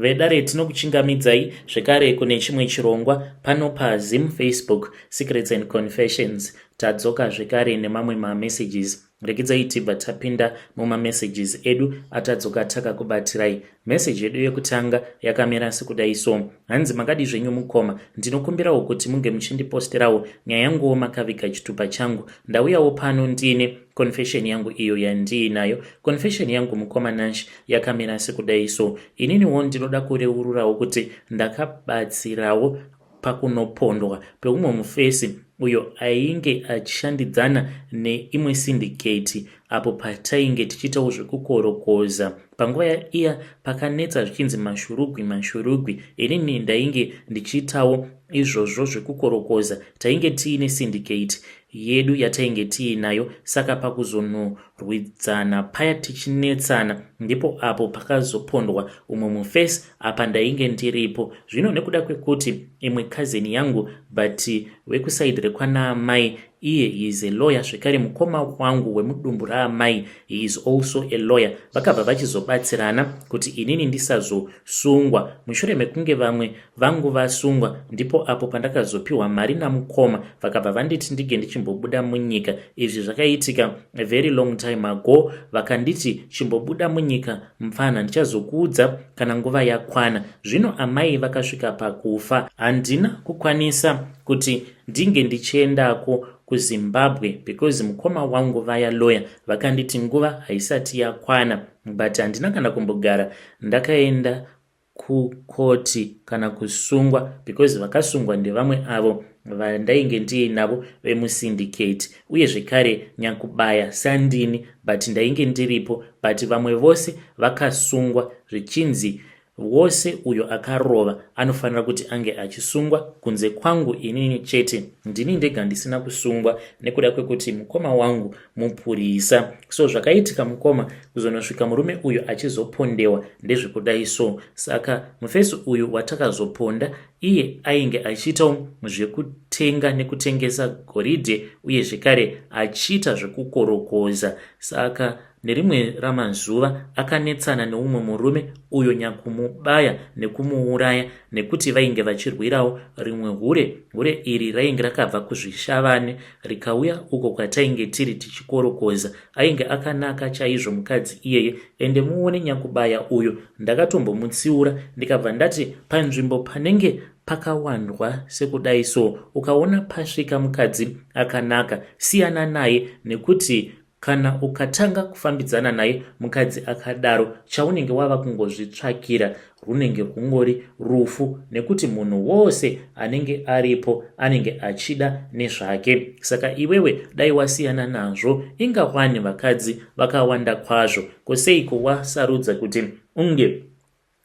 Vedare tinokuchingamidzai zvekare kune chimwe chirongwa pano paZim Facebook Secrets and Confessions. Tadzoka zvekare nemamwe mamessages. Regedzai tibva tapinda mumamessages edu atadzoka takakubatirai. Message yedu yekutanga yakamira sekudai so. Hanzi makadi zvenyu mukoma, ndinokumbirawo kuti munge muchindiposterawo nyaya yanguwo makaviga chitupa changu. Ndauyawo pano ndiine confession yangu iyo yandiinayo. Confession yangu mukoma Nash yakamira sekudai so. Ininiwo ndinoda kureururawo kuti ndakabatsirawo pakunopondwa peumwe mufesi uyo ainge achishandidzana neimwe syndicate apo patainge tichiitawo zvekukorokoza. Panguva iya pakanetsa zvichinzi mashurugwi mashurugwi, inini ndainge ndichiitawo izvozvo zvekukorokoza. Tainge tiine syndicate yedu yatainge tiinayo saka pakuzonorwidzana paya tichinetsana ndipo apo pakazopondwa umwe mufesi apa ndainge ndiripo zvino nekuda kwekuti imwe cousin yangu but vekusaidi rekwanaamai iye he is a lawyer zvekare mukoma wangu wemudumbu raamai he is also a lawyer vakabva vachizobatsirana kuti inini ndisazosungwa mushure mekunge vamwe vangu vasungwa ndipo apo pandakazopiwa mari namukoma vakabva vanditi ndige ndichimbobuda munyika izvi zvakaitika a very long time ago vakanditi chimbobuda munyika mupfana ndichazokuudza kana nguva yakwana zvino amai vakasvika pakufa handina kukwanisa kuti ndinge ndichiendako kuZimbabwe because mukoma wangu vaya lawyer vakanditi nguva haisati yakwana but handina kana kumbogara ndakaenda kukoti kana kusungwa because vakasungwa ndevamwe avo vandainge ndiinavo vemusyndicate uye zvekare nyakubaya sandini but ndainge ndiripo but vamwe vose vakasungwa zvichinzi wose uyo akarova anofanira kuti ange achisungwa kunze kwangu inini chete ndini ndega ndisina kusungwa nekuda kwekuti mukoma wangu mupurisa so zvakaitika mukoma kuzonosvika murume uyu achizopondewa ndezvekudai so saka mufesi uyu watakazoponda iye ainge achiitawo zvekutenga nekutengesa goridhe uye zvekare achiita zvekukorokoza saka Nerimwe ramazuva akanetsana neumwe murume uyo nyakumubaya nekumuuraya nekuti vainge vachirwirawo rimwe hure. Hure iri rainge rakabva kuZvishavane rikauya uko kwatainge tiri tichikorokoza. Ainge akanaka chaizvo mukadzi iyeye ende muone nyakubaya uyo ndakatombomutsiura ndikabva ndati panzvimbo panenge pakawandwa sekudai so ukaona pasvika mukadzi akanaka siyana naye nekuti Kana ukatanga kufambidzana naye mukadzi akadaro chaunenge wava kungozvitsvakira rwunenge rwungori rufu nekuti munhu wose anenge aripo anenge achida nezvake. Saka iwewe dai wasiyana nazvo inga wani vakadzi vakawanda kwazvo ko seiko wasarudza kuti unge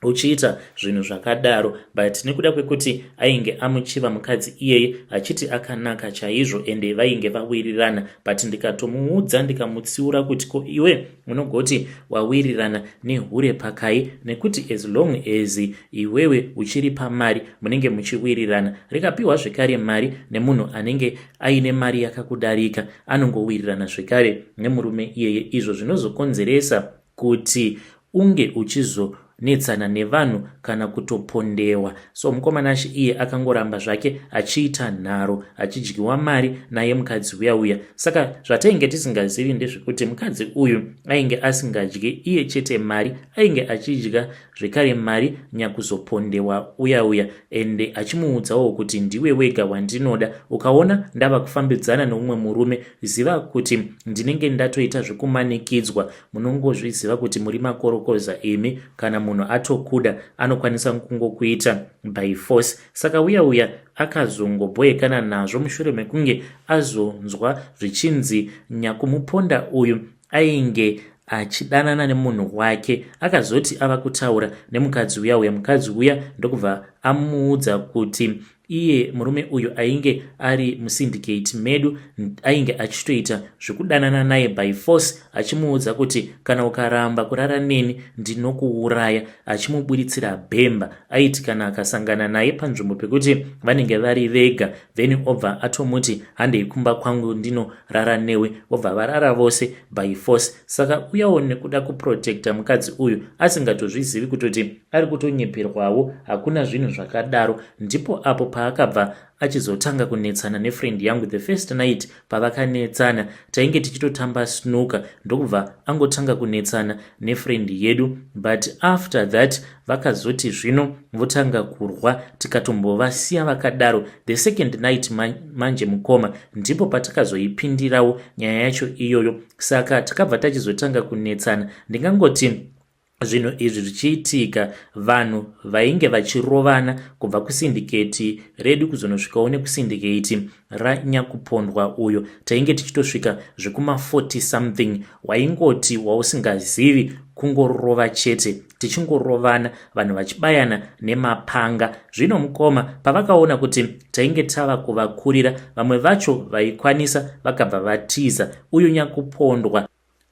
uchiita zvinhu zvakadaro but nekuda kwekuti ainge amuchiva mukadzi iyeye achiti akanaka chaizvo ende vainge vawirirana but ndikatomuudza ndikamutsiura kuti ko iwe unogoti wawirirana nehure pakai nekuti as long as iwewe uchiri pamari munenge muchiwirirana rikapiwa zvekare mari nemunhu anenge aine mari yakakudarika anongowirirana zvekare nemurume iyeye izvo zvinozokonzeresa kuti unge uchizonetsana nevanhu kana kutopondewa. So mukoma Nashe iye akangoramba zvake achiita nharo achidyiwa mari naye mukadzi uya uya. Saka zvatainge tisingazivi ndezvekuti mukadzi uyu ainge asingadye iye chete mari, ainge achidya zvekare mari nyakuzopondewa uya uya ende achimuudzawo kuti ndiwe wega wandinoda ukaona ndava kufambidzana neumwe murume ziva kuti ndinenge ndatoita zvekumanikidzwa Munongozviziva kuti muri makorokoza imi kana munhu atokuda anokwanisa kungokuita by force. Saka uya uya akazongobhoekana nazvo mushure mekunge azonzwa zvichinzi nyakumuponda uyu ainge achidanana nemunhu wake. Akazoti ava kutaura nemukadzi uya uya mukadzi uya ndokubva amuudza kuti. Iye murume uyu ainge ari musyndicate medu ainge achitoita zvekudanana naye by force, achimuudza kuti kana ukaramba kurara neni ndinokuuraya, achimuburitsira bhemba. Aiti kana akasangana naye panzvimbo pekuti vanenge vari vega, then obva atomuti handei kumba kwangu ndinorara newe, vobva varara vose by force. Saka uyawo nekuda kuprotecta mukadzi uyu, asingatozvizivi kutoti ari kutonyeperwawo, hakuna zvinhu zvakadaro. Ndipo apo paakabva achizotanga kunetsana nefriend yangu. The first night pavakanetsana, tainge tichitotamba snooker, ndokubva angotanga kunetsana nefriend yedu. But after that vakazoti zvino votanga kurwa, tikatombovasiya vakadaro. The second night manje mukoma, ndipo patakazoipindirawo nyaya yacho iyoyo. Saka takabva tachizotanga kunetsana. Ndingangoti zvinhu izvi zvichiitika, vanhu vainge vachirovana kubva kusyndicate redu kuzonosvikawo nekusyndicate ranyakupondwa uyo, tainge tichitosvika zvekuma40 something. Waingoti wausingazivi kungorova chete, tichingorovana, vanhu vachibayana nemapanga. Zvino mukoma, pavakaona kuti tainge tava kuvakurira, vamwe vacho vaikwanisa vakabva vatiza. Uyu nyakupondwa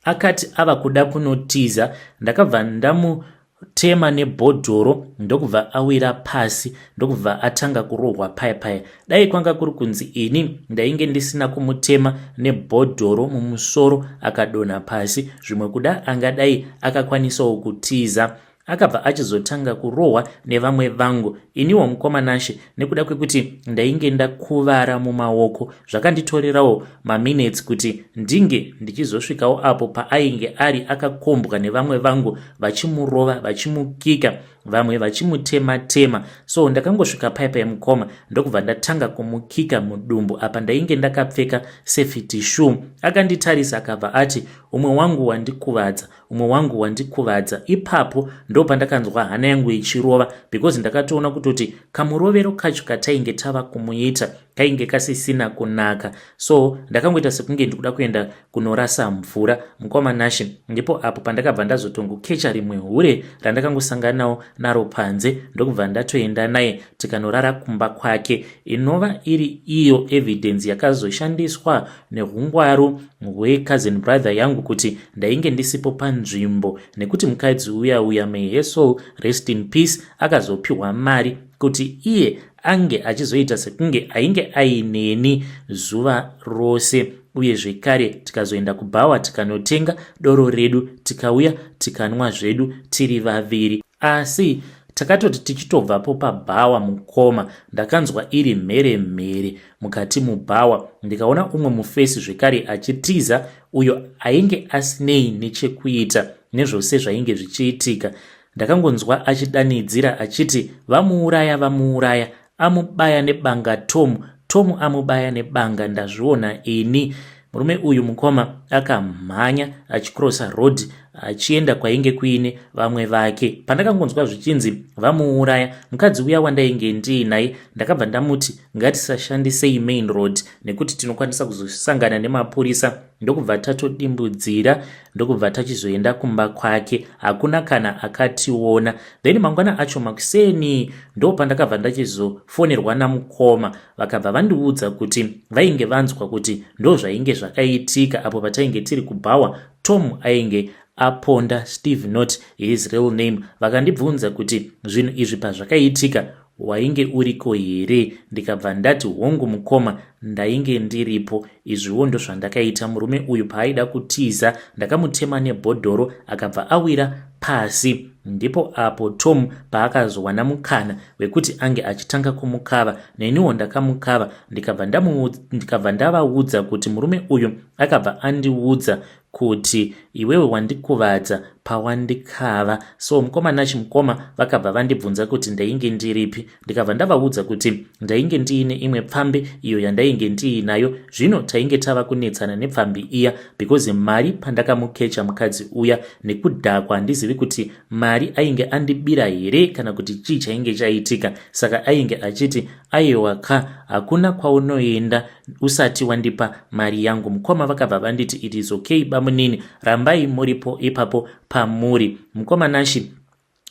akati ava kuda kunotiza, ndakabva ndamutema nebhodhoro, ndokubva awira pasi, ndokubva atanga kurohwa paya paya. Dai kwanga kuri kunzi ini ndainge ndisina kumutema nebhodhoro mumusoro akadonha pasi, zvimwe kuda angadai akakwanisawo kutiza. Akabva achizotanga kurohwa nevamwe vangu. Iniwo mukoma Nashe, nekuda kwekuti ndainge ndakuvara mumaoko, zvakanditorerawo maminutes kuti ndinge ndichizosvikawo apo paainge ari akakombwa nevamwe vangu, vachimurova, vachimukika, vamwe vachimutema-tema. So ndakangosvika paipa yemukoma, ndokubva ndatanga kumukika mudumbu. Apa ndainge ndakapfeka safety shoe. Akanditarisa akabva ati, "Umwe wangu wandikuvadza, umwe wangu wandikuvadza." Ipapo ndo pandakanzwa hana yangu ichirova, because ndakatoona kutoti kamurovero kacho katainge tava kumuita kainge kasisina kunaka. So ndakangoita sekunge ndikuda kuenda kunorasa mvura, mukoma Nashe. Ndipo apo pandakabva ndazotongokecha rimwe hure randakangosanganawo naro panze, ndokubva ndatoenda naye, tikanorara kumba kwake, inova iri iyo evidence yakazoshandiswa neungwaru hwecousin brother yangu kuti ndainge ndisipo panzvimbo, nekuti mukadzi uya uya, may her soul rest in peace, akazopiwa mari kuti iye ange achizoita sekunge ainge aineni zuva rose. Uye zvekare tikazoenda kubhawa, tikanotenga doro redu, tikauya, tikanwa zvedu tiri vaviri. Asi takatoti tichitobvapo pabhawa, mukoma, ndakanzwa iri mhere mhere mukati mubhawa, ndikaona umwe mufesi zvekare achitiza, uyo ainge asinei nechekuita nezvose zvainge zvichiitika. Ndakangonzwa achidanidzira achiti, "Vamuuraya, vamuuraya, amubaya nebanga Tom, Tom amubaya nebanga, ndazviona ini." Murume uyu mukoma akamhanya achikrosa road achienda kwainge kuine vamwe vake. Pandakangonzwa zvichinzi vamuuraya, mukadzi uya wandainge ndiinaye ndakabva ndamuti ngatisashandisei main road nekuti tinokwanisa kuzosangana nemapurisa, ndokubva tatodimbudzira, ndokubva tachizoenda kumba kwake. Hakuna kana akationa. Then mangwana acho makuseni ndo pandakabva ndachizofonerwa namukoma, vakabva vandiudza kuti vainge vanzwa kuti ndo zvainge zvakaitika apo patainge tiri kubhawa, Tom ainge aponda Steve, not his real name. Vakandibvunza kuti zvinhu izvi pazvakaitika wainge uriko here? Ndikabva ndati, "Hongu mukoma, ndainge ndiripo. Izviwo ndozvandakaita. Murume uyu paaida kutiza ndakamutema nebhodhoro, akabva awira pasi. Ndipo apo Tom paakazowana mukana wekuti ange achitanga kumukava, neniwo ndakamukava." Ndikabva ndavaudza kuti murume uyu akabva andiudza kuti, "Iwewe wandikuvadza pawandikava." So mukoma Nachi, mukoma vakabva vandibvunza kuti ndainge ndiripi, ndikabva ndavaudza kuti ndainge ndiine imwe pfambi iyo yandainge ndiinayo. Zvino tainge tava kunetsana nepfambi iya because mari pandakamukecha mukadzi uya nekudhakwa, handizivi kuti mari ainge andibira here kana kuti chii chainge chaitika. Saka ainge achiti, "Aiwa ka, hakuna kwaunoenda usati wandipa mari yangu." Mukoma vakabva vanditi, "It is okay bamunini, rambai muripo ipapo pamuri." Mukoma Nashi.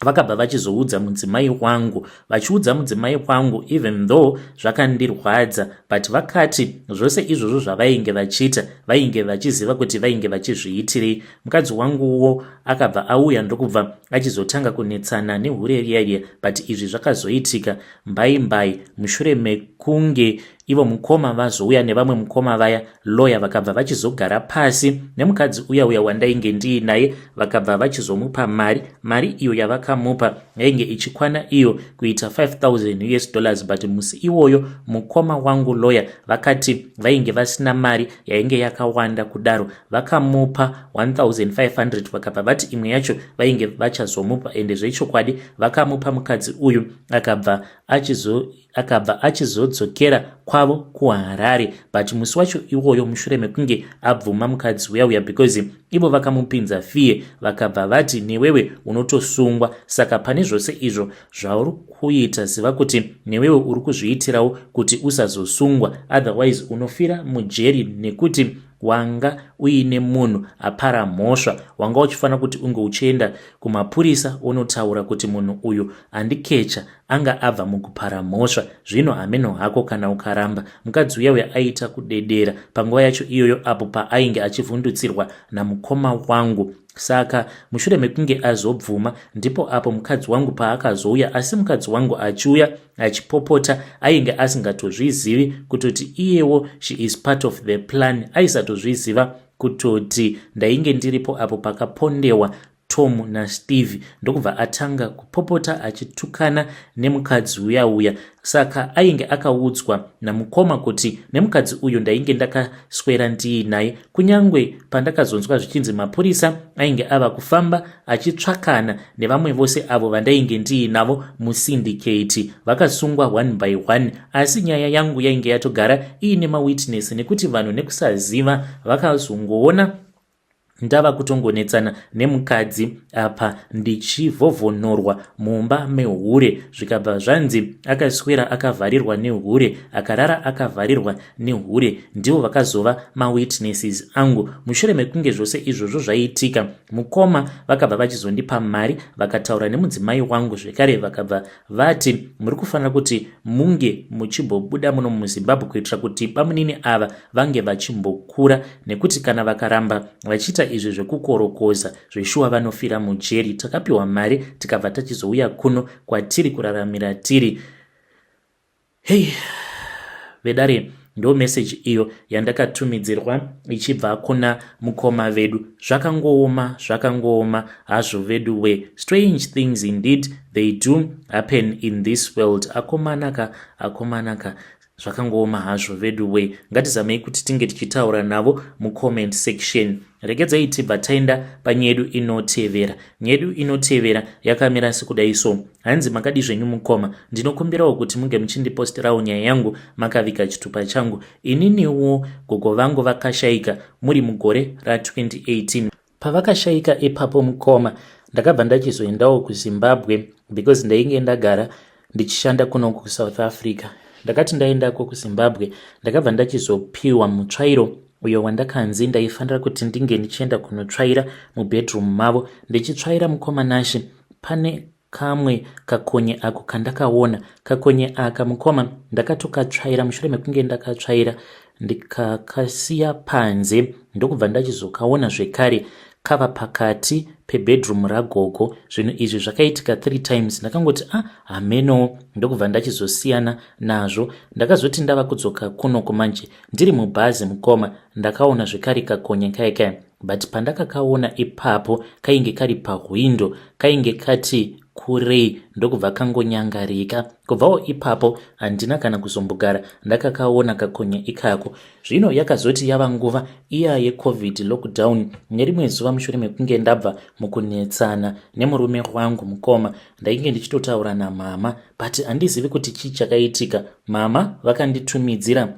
Vakabva vachizoudza mudzimai wangu, vachiudza mudzimai wangu, even though zvakandirwadza, but vakati zvose izvozvo zvavainge vachiita, vainge vachiziva kuti vainge vachizviitirei. Mukadzi wanguwo akabva auya, ndokubva achizotanga kunetsana nehure riya riya, but izvi zvakazoitika mbai mbai mushure mekunge ivo mukoma vazouya nevamwe mukoma vaya, lawyer. Vakabva vachizogara pasi nemukadzi uya uya wandainge ndiinaye, vakabva vachizomupa mari. Mari iyo yavakamupa yainge ichikwana iyo kuita 5000 US dollars, but musi iwoyo mukoma wangu lawyer vakati vainge vasina mari yainge yakawanda kudaro. Vakamupa 1500, vakabva vati imwe yacho vainge vachazomupa. Ende zvechokwadi vakamupa. Mukadzi uyu akabva achizodzokera kwavo kuHarare, but musi wacho iwoyo, mushure mekunge abvuma mukadzi uya uya, because ivo vakamupinza fear, vakabva vati, "Newewe unotosungwa, saka pane zvose izvo zvauri kuita, ziva kuti newewe uri kuzviitirawo kuti usazosungwa, otherwise unofira mujeri, nekuti wanga uine munhu apara mhosva. Wanga uchifanira kuti unge uchienda kumapurisa unotaura kuti munhu uyu andikecha anga abva mukupara mhosva. Zvino hameno hako kana ukaramba." Mukadzi uya uya aita kudedera panguva yacho iyoyo, apo paainge achivhundutsirwa namukoma wangu. Saka mushure mekunge azobvuma, ndipo apo mukadzi wangu paakazouya. Asi mukadzi wangu achiuya achipopota, ainge asingatozvizivi kutoti iyewo she is part of the plan. Aisatozviziva kutoti ndainge ndiripo apo pakapondewa Tom naSteve. Ndokubva atanga kupopota achitukana nemukadzi uya uya. Saka ainge akaudzwa namukoma kuti nemukadzi uyu ndainge ndakaswera ndiinaye, kunyange pandakazonzwa zvichinzi mapurisa ainge ava kufamba achitsvakana nevamwe vose avo vandainge ndiinavo musyndicate, vakasungwa one by one. Asi nyaya yangu yainge yatogara iine mawitness, nekuti vanhu nekusaziva vakazongoona ndava kutongonetsana nemukadzi apa ndichivhovhonorwa mumba mehure, zvikabva zvanzi akaswera akavharirwa nehure, akarara akavharirwa nehure. Ndivo vakazova mawitnesses angu. Mushure mekunge zvose izvozvo zvaitika, mukoma vakabva vachizondipa mari, vakataura nemudzimai wangu zvekare, vakabva vati, "Muri kufanira kuti munge muchimbobuda muno muZimbabwe kuitira kuti bamunini ava vange vachimbokura, nekuti kana vakaramba vachiita izvi zvekukorokoza, zveshuwa vanofira mujeri." Takapiwa mari, tikabva tachizouya kuno kwatiri kuraramira tiri. Hei vedare, ndo meseji iyo yandakatumidzirwa ichibva kuna mukoma vedu. Zvakangooma, zvakangooma hazvo vedu we. Strange things indeed, they do happen in this world. Akomanaka, akomanaka, zvakangooma hazvo vedu we. Ngatizamei kuti tinge tichitaura navo mucomment section. Regedzai tibva taenda panyedu inotevera. Nyedu inotevera yakamira sekudai so. Hanzi, "Makadi zvenyu mukoma? Ndinokumbirawo kuti munge muchindiposterawo nyaya yangu makaviga chitupa changu. Ininiwo gogo vangu vakashayika muri mugore ra2018. Pavakashayika ipapo mukoma, ndakabva ndachizoendawo kuZimbabwe because ndainge ndagara ndichishanda kuno kuSouth Africa. Ndakati ndaendako kuZimbabwe, ndakabva ndachizopiwa mutsvairo uyo wandakanzi ndaifanira kuti ndinge ndichienda kunotsvaira mubedroom mavo. Ndichitsvaira, mukoma Nashe, pane kamwe kakonye ako kandakaona. Kakonye aka mukoma, ndakatokatsvaira. Mushure mekunge ndakatsvaira, ndikakasiya panze, ndokubva ndachizokaona zvekare kava pakati pebedroom ragogo. Zvinhu izvi zvakaitika three times. Ndakangoti, 'Ah, hameno,' ndokubva ndachizosiyana nazvo. Ndakazoti ndava kudzoka kuno manje, ndiri mubhazi mukoma, ndakaona zvekare kakonye kaikai, but pandakakaona ipapo kainge kari pahwindo, kainge kati kurei, ndokubva kangonyangarika. Kubvawo ipapo handina kana kuzombogara ndakakaona kakonye ikako. Zvino yakazoti yava nguva iya yeCovid lockdown, nerimwe zuva mushure mekunge ndabva mukunetsana nemurume wangu mukoma, ndainge ndichitotaura namama, but handizivi kuti chii chakaitika. Mama vakanditumidzira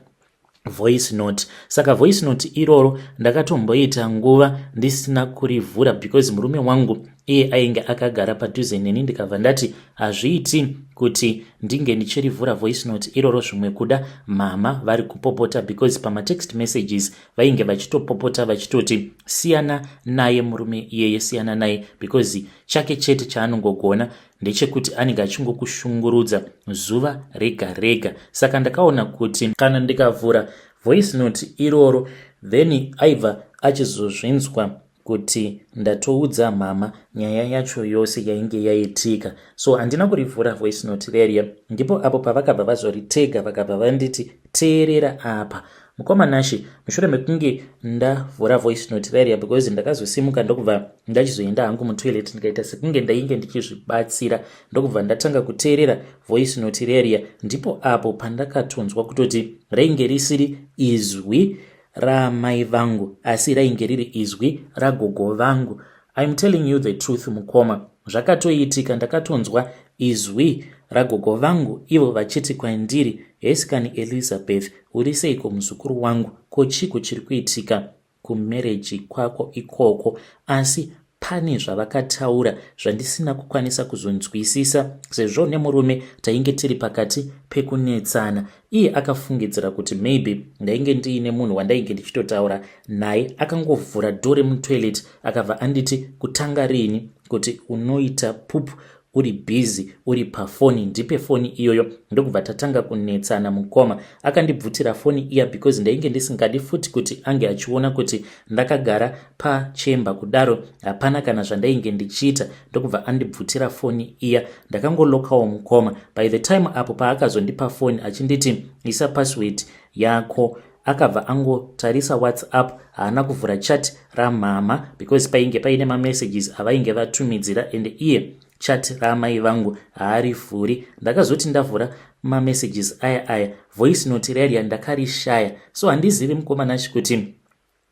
voice note. Saka voice note iroro ndakatomboita nguva ndisina kurivhura because murume wangu Iye ainge akagara padhuze neni, ndikabva ndati hazviiti kuti ndinge ndichirivhura voice note iroro, zvimwe kuda mama vari kupopota, because pamatext messages vainge vachitopopota vachitoti siyana naye murume iyeye, siyana naye, because chake chete chaanongogona ndechekuti anenge achingokushungurudza zuva rega rega. Saka ndakaona kuti kana ndikavhura voice note iroro, then aibva achizozvinzwa kuti ndatoudza mama nyaya yacho yose yainge yaitika. So handina kurivhura voice note reriya. Ndipo apo pavakabva vazoritega, vakabva vanditi, "Teerera apa, mukoma Nashe." Mushure mekunge ndavhura voice note reriya, because ndakazosimuka ndokubva ndachizoenda hangu mutoilet, ndikaita sekunge ndainge ndichizvibatsira, ndokubva ndatanga kuteerera voice note reriya. Ndipo apo pandakatonzwa kutoti rainge risiri izwi raamai vangu, asi rainge riri izwi ragogo vangu. I'm telling you the truth, mukoma, zvakatoitika. Ndakatonzwa izwi ragogo vangu ivo vachiti kwandiri, "Hesikani Elizabeth, uri seiko muzukuru wangu? Ko chiko chiri kuitika kumarriage kwako ikoko?" Asi pane zvavakataura zvandisina kukwanisa kuzonzwisisa, sezvo nemurume tainge tiri pakati pekunetsana. Iye akafungidzira kuti maybe ndainge ndiine munhu wandainge ndichitotaura naye. Akangovhura door remutoilet, akabva anditi, "Kutanga riini kuti unoita pupu uri busy uri pafoni? Ndipe foni iyoyo." Ndokubva tatanga kunetsana, mukoma. Akandibvutira foni iya because ndainge ndisingadi futi kuti ange achiona kuti ndakagara pachemba kudaro, hapana kana zvandainge ndichiita. Ndokubva andibvutira foni iya. Ndakangolokawo, mukoma. By the time apo paakazondipa foni achinditi, "Isa password yako," akabva angotarisa WhatsApp. Haana kuvhura chat ramama because painge paine mamessages avainge vatumidzira, ende iye chat raamai vangu haarivhuri. Ndakazoti ndavhura mamessages aya aya, voice note rariya ndakarishaya. So handizivi, mukoma Nashi, kuti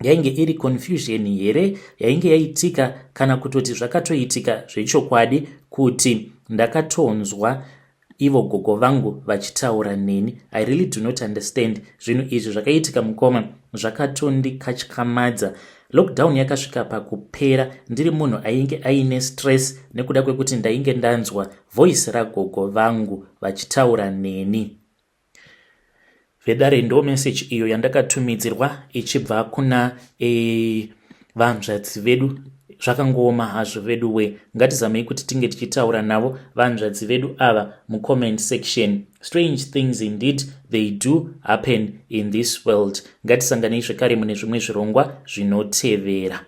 yainge iri confusion here yainge yaitika, kana kutoti zvakatoitika zvechokwadi kuti ndakatonzwa ivo gogo vangu vachitaura neni. I really do not understand. Zvinhu izvi zvakaitika, mukoma, zvakatondikatyamadza. Lockdown yakasvika pakupera ndiri munhu ainge aine stress nekuda kwekuti ndainge ndanzwa voice ragogo vangu vachitaura neni. Vedare, ndo message iyo yandakatumidzirwa ichibva kuna vanzvadzi vedu. Zvakangooma hazvo vedu we. Ngatizamei kuti tinge tichitaura navo vanzvadzi vedu ava mucomment section. Strange things indeed, they do happen in this world. Ngatisanganei zvekare mune zvimwe zvirongwa zvinotevera.